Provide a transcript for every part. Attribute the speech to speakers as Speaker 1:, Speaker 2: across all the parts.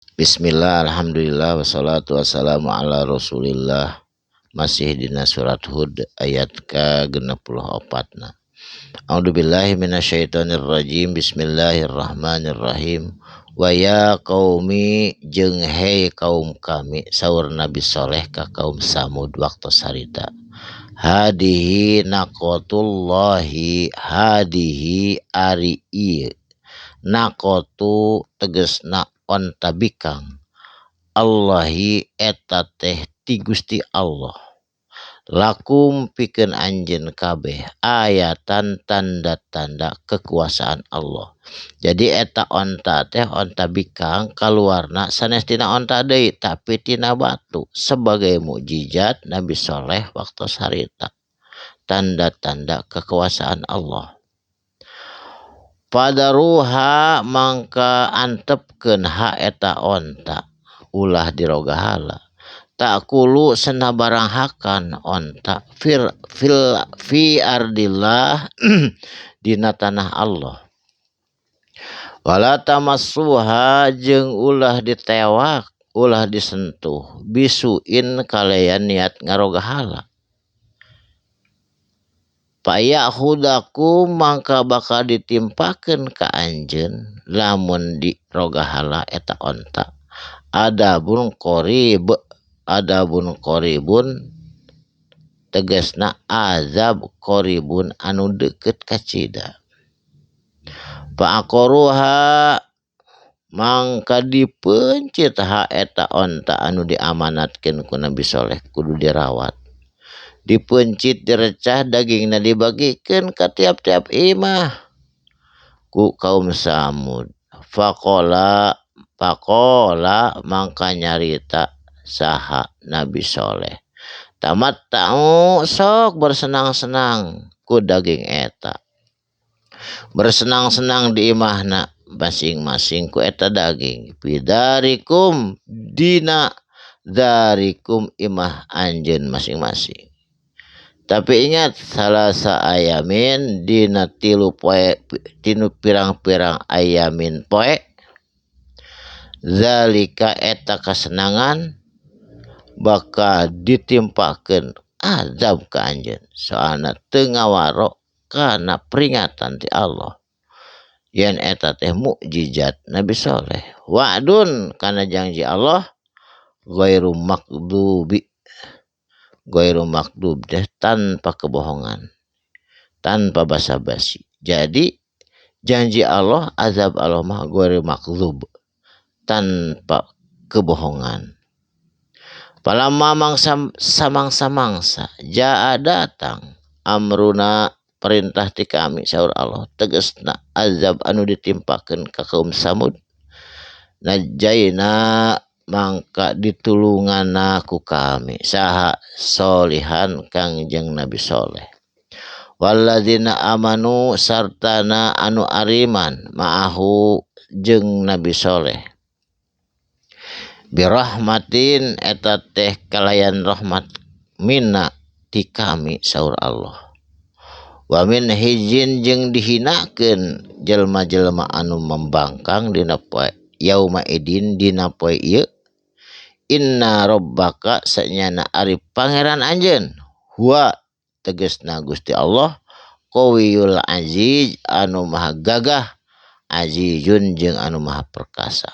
Speaker 1: Bismillah, alhamdulillah, wassalatu wassalamu ala rasulillah. Masih dina surat Hud ayat ka-64 na. A'udzubillahi minasyaitonirrajim. Bismillahirrahmanirrahim. Wa ya qaumi, jeung hei kaum kami, saur Nabi Soleh ka kaum Samud waktu harita. Hadihi naqatullahi, hadihi ari ieu naqatu tegesna onta bikang, Allahi eta teh ti Gusti Allah, lakum pikeun anjeun kabeh, ayatan tanda-tanda kekuasaan Allah. Jadi eta onta teh onta bikang kaluarna sanes tina onta deui, tapi tina batu sebagai mukjizat Nabi Soleh waktu harita, tanda-tanda kekuasaan Allah. Fadzaruha, mangka antepkeun ha eta onta, ulah dirogahala, ta'kulu sena barang hakan onta, fir fil fi ardillah dina tanah Allah, wala tamassuha jeung ulah ditewak, ulah disentuh, bisuin kalayan niat ngarogahala, faya'khudzakum mangka bakal ditimpakeun ka anjeun lamun dirogahala eta onta, adzabun qarib. Adzabun qaribun tegasna azab, qaribun anu deukeut kacida. Fa'aqaruha, mangka dipeuncit ha eta onta anu diamanatkeun ku Nabi Soleh kudu dirawat. Dipeuncit, direcah, dagingna dibagikeun ka tiap-tiap imah ku kaum Samud. Faqala, faqala mangka nyarita saha Nabi Soleh, tamatta'u, sok bersenang-senang ku daging eta, bersenang-senang di imahna masing-masing ku eta daging, fidarikum dina darikum imah anjeun masing-masing. Tapi ingat, salasa ayamin dina 3 poe, tinu pirang-pirang ayamin poe, zalika eta kasenangan bakal ditimpakeun azab ka anjeun, soalna teu ngawaro kana peringatan ti Allah yen eta teh mukjizat Nabi Soleh. Wa'dun kana janji Allah, ghairu makdubi, ghairu makdub teh tanpa kebohongan, tanpa basa-basi. Jadi janji Allah, azab Allah mah ghairu makdzub, tanpa kebohongan. Falamma mangsa samangsa-mangsa, jaa datang, amruna perintah ti kami, saur Allah, tegesna azab anu ditimpakeun ka kaum Samud, najaina mangka ditulungana ku kami saha Solihan Kangjeng Nabi Soleh, walladzina amanu sartana anu ariman, ma'ahu jeung Nabi Soleh, birahmatin eta teh kalayan rahmat, minna ti kami, saur Allah, wa min hijin jeung dihinakeun jelema-jelema anu membangkang dina poe yauma idin dina poe ieu. Inna rabbaka sanyana ari pangeran anjeun, huwa tegesna Gusti Allah, qawiyul aziz anu maha gagah, azizun jeung anu maha perkasa.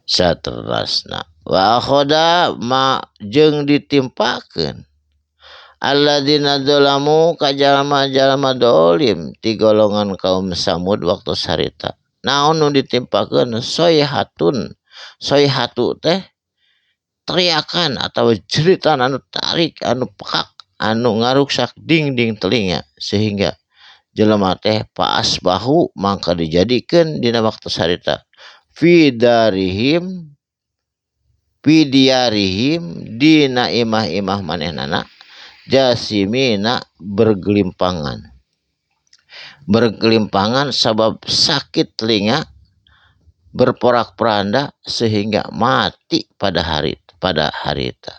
Speaker 1: Saterasna wa akhoda ma jeung ditimpakeun alladzina dzalamu ka jalma-jalma dolim ti golongan kaum Samud waktu harita. Naon nu ditimpakeun? Soyhatun. Soyhatu teh teriakan atau jeritan anu tarik, anu pekak, anu ngaruksak dingding telinga, sehingga jelema teh bahu mangka dijadikeun dina waktu harita fi darihim, fi diarihim dina imah-imah manehnana, jasimina bergelimpangan, bergelimpangan sabab sakit telinga, berporak-poranda sehingga mati pada hari itu.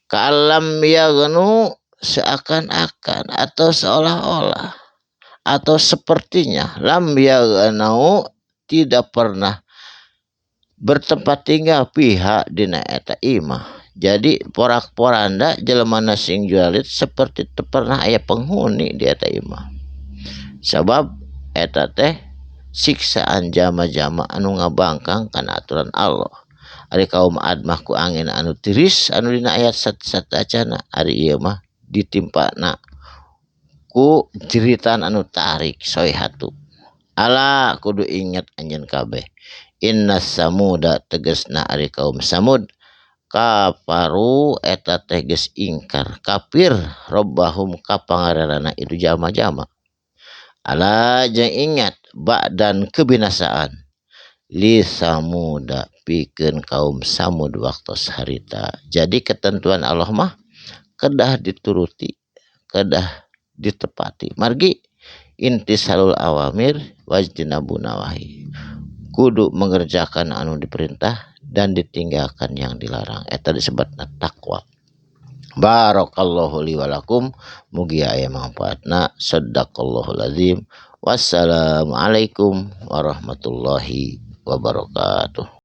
Speaker 1: Ka'allam yaghnu seakan-akan atau seolah-olah atau sepertinya, lam yaghnu tidak pernah. Bertempat tinggal pihak dina eta imah. Jadi porak-poranda jelema sing jualit seperti teu pernah aya penghuni di eta imah. Sabab eta teh siksaan jama-jama anu ngabangkang kana aturan Allah. Ari kaum Ad mah ku angin anu tiris anu dina ayat satacana, ari ieu mah ditimpana ku jeritan anu tarik soihatu. Ala kudu inget anjeun kabeh. Inna samuda tegasna ari kaum Samud kafaru eta teh geus ingkar kafir robbahum ka pangarerana itu jama-jama. Ala jeung ingat ba'dan kebinasaan li samuda pikeun kaum Samud waktos harita. Jadi ketentuan Allah mah kedah dituruti, kedah ditepati. Margi intisalul awamir wajtinabun nawahi. Kudu mengerjakan anu diperintah dan ditinggalkan yang dilarang. Eta disebutna takwa. Barakallahu li walakum, mugi aya manfaatna. Sadaqallahul azim. Wassalamualaikum warahmatullahi wabarakatuh.